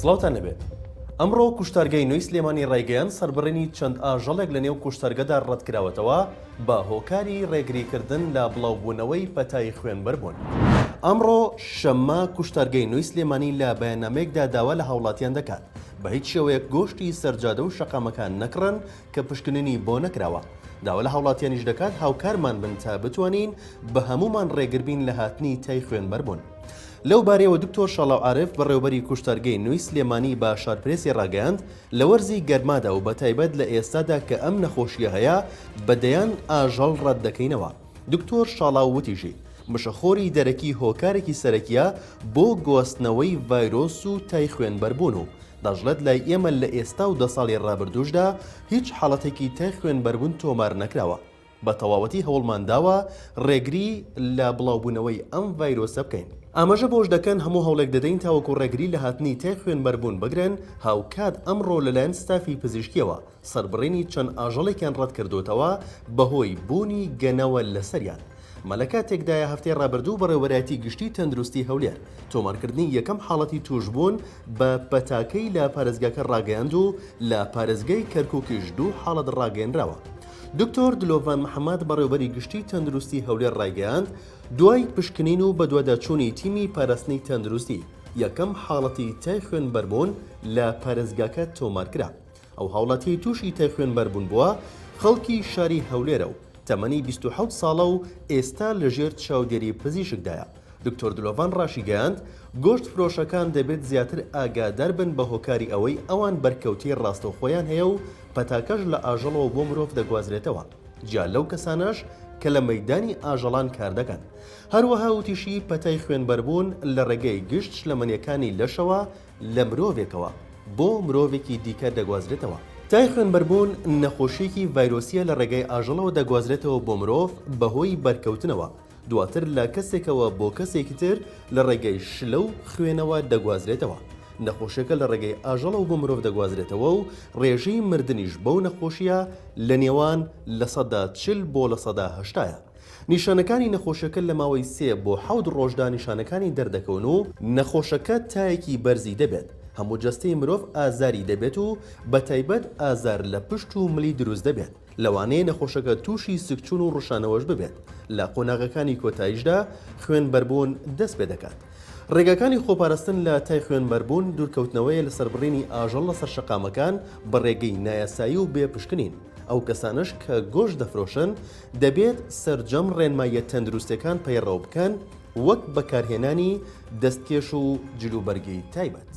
سڵاوتان لێبێت. ئەمڕۆ کوشتارگەی نوێی سلێمانی ڕایگەیاند سەربڕینی چەند ئاژەڵێک لەنێو کوشتارگەدا ڕەتکراوەتەوە بە هۆکاری ڕێگریکردن لە بڵاوبوونەوەی پەتای خوێنبەربوون. ئەمڕۆ شەممە کوشتارگەی نوێی سلێمانی لە بەیاننامەیەکدا داوا لە هاوڵاتیان دەکات بە هیچ شێوەیەک گۆشتی سەرجادە و شەقامەکان نەکڕن کە پشکنینی بۆ نەکراوە. داوا لە هاوڵاتیانیش دەکات هاوکارمان بن تا بتوانین بە هەموومان ڕێگربین لە هاتنی تای خوێنبەربوون. لەو بارەیەوە دکتۆر شاڵاو عارف بەڕێوەبەری کوشتارگەی نوێی سلێمانی بە شارپرێسی ڕاگەیاند، لە وەرزی گەرمادا و بەتایبەت لە ئێستادا کە ئەم نەخۆشییە هەیە بە دەیان ئاژەڵ ڕەتدەکەینەوە. دکتۆر شاڵاو وتیشی، مشەخۆری دەرەکی هۆکارێکی سەرەکییە بۆ گواستنەوەی ڤایرۆس و تای خوێنبەربوون و دەشڵێت لای ئێمە لە ئێستا و دە ساڵی ڕابردووشدا هیچ حاڵەتێکی تای خوێنبەربوون تۆمار نەکراوە. بە تەواوەتی هەوڵمان داوە ڕێگری لە بڵاوبوونەوەی ئەم ڤایرۆسە بکەین. ئاماژە بەوەش دەکەن، هەموو هەوڵێک دەدەین تاوەکو ڕێگری لە هاتنی تای خوێنبەربوون بگرن، هاوکات ئەمڕۆ لەلایەن ستافی پزیشکییەوە سەربڕینی چەند ئاژەڵێکیان ڕەتکردۆتەوە بەهۆی بوونی گەنەوە لەسەریان. ئەمە لەکاتێکدایە هەفتەی ڕابردوو بەڕێوەبەرایەتی گشتی تەندروستی هەولێر تۆمارکردنی یەکەم حاڵەتی تووشبوون بە پەتاکەی لە پارێزگاکە ڕاگەیاند و لە پارێزگای کەرکوکیش دوو حاڵەت ڕاگەیەنراوە. دکتۆر دلۆڤان محەمەد بەڕێوبەری گشتی تەندروستی هەولێر ڕایگەیاند، دوای پشکنین و بەدواداچوونی تیمی پاراستنی تەندروستی، یەکەم حاڵەتی تای خوێنبەربوون لە پارێزگاکە تۆمارکرا. ئەو هاوڵاتیەی تووشی تای خوێنبەربوون بووە خەڵکی شاری هەولێرە و تەمەنی 27 ساڵە و ئێستا لەژێر چاودێری پزیشکدایە. دکتۆر دلۆڤان ڕاشیگەیاند، گۆشت فرۆشەکان دەبێت زیاتر ئاگادار بن بە هۆکاری ئەوەی ئەوان بەرکەوتەی ڕاستەوخۆیان هەیە و پەتاکەش لە ئاژەڵەوە بۆ مرۆڤ دەگوازرێتەوە جیا لەو کەسانەش کە لە مەیدانی ئاژەڵان کاردەکەن. هەروەها وتیشی پەتای خوێنبەربوون لە ڕێگەی گشت شلەمەنیەکانی لەشەوە لە مرۆڤێکەوە بۆ مرۆڤێکی دیکە دەگوازرێتەوە. تای خوێنبەربوون نەخۆشیەکی ڤایرۆسیە لە ڕێگای ئاژەڵەوە دەگوازرێتەوە بۆ مرۆڤ بەهۆی بەرکەوتنەوە دواتر لە کەسێکەوە بۆ کەسێکی تر لە ڕێگەی شلە و خوێنەوە دەگوازرێتەوە. نەخۆشیەکە لە ڕێگەی ئاژەڵەوە بۆ مرۆڤ دەگوازرێتەوە و ڕێژەی مردنیش بەو نەخۆشیە لە نێوان 40% بۆ 80% یە. نیشانەکانی نەخۆشیەکە لە ماوەی سێ بۆ حەوت ڕۆژدا نیشانەکانی دەردەکەون و نەخۆشەکە تایەکی بەرزی دەبێت، هەموو جەستەی مرۆڤ ئازاری دەبێت و بەتایبەت ئازار لە پشت و ملی دروست دەبێت. لەوانەیە نەخۆشەکە تووشی سکچوون و ڕشانەوەش ببێت، لە قۆناغەکانی کۆتاییشدا خوێنبەربوون دەست پێدەکات. ڕێگاکانی خۆپارستن لە تای خوێنبەربوون دوورکەوتنەوەیە لە سەربڕینی ئاژەڵ لەسەر شەقامەکان بە ڕێگەی نایاسایی و بێ پشکنین. ئەو کەسانەش کە گۆشت دەفرۆشن دەبێت سەرجەم ڕێنماییە تەندروستیەکان پەیڕەو بکەن وەک بەکارهێنانی دەستکێش و جلوبەرگی تایبەت.